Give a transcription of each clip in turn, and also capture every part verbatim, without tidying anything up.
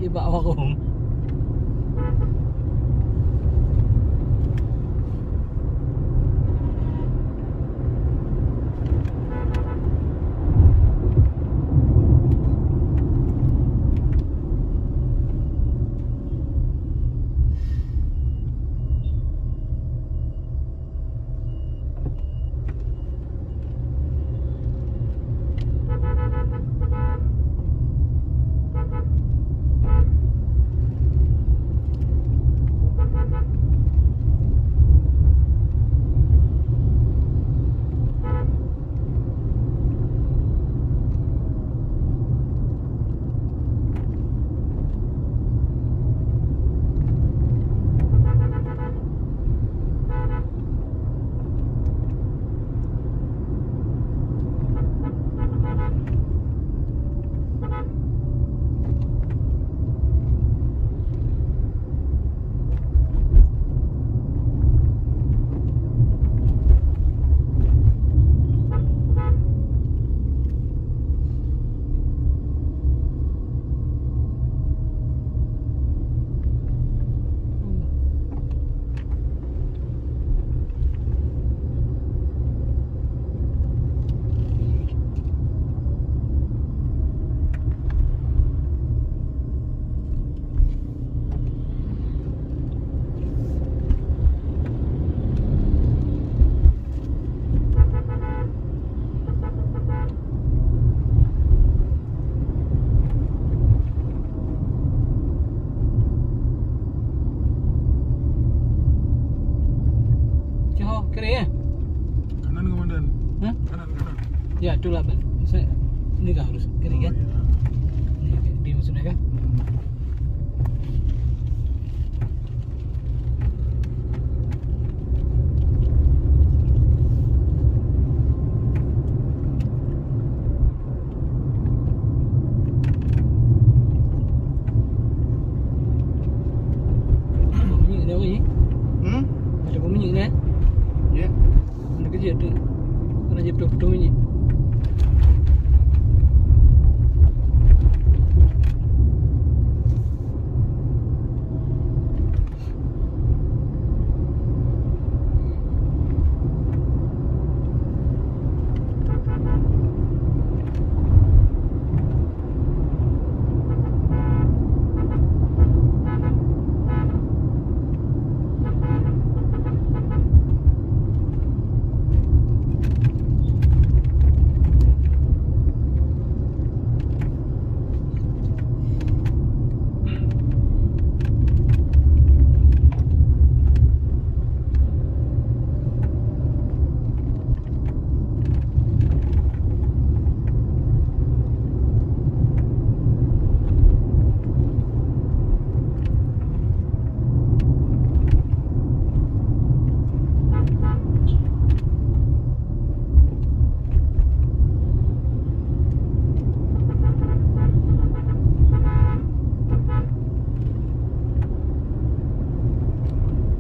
Di bak warong. Cok, kiri, eh? Kanan, Komandan. Hah? Kanan, kanan. Ya, itulah, Bang. Saya, ini kah harus kiri, kan? Oh, iya. Ini, di maksudnya, kan? Hmm. Minyeuk dah, weh. Hmm? Ada minyeuk dah. Ya. Ada kerja tu. Kena je betul-betul minyeuk.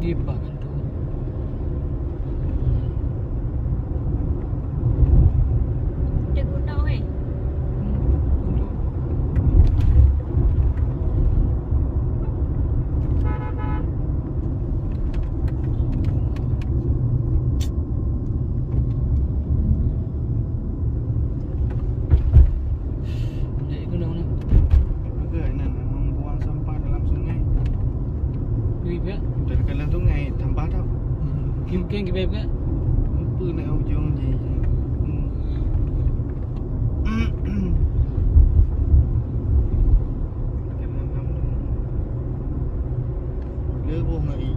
Di pakan tu. Dia guna, weh. Ada ikan dalam ni. Ada ikan, membuang sampah dalam sungai. Ui, pihak. Dari dalam sungai, tambah tau. Kim, kim, kim, kim. Lupa nak ujung je. Hmm. Dia boh ngari.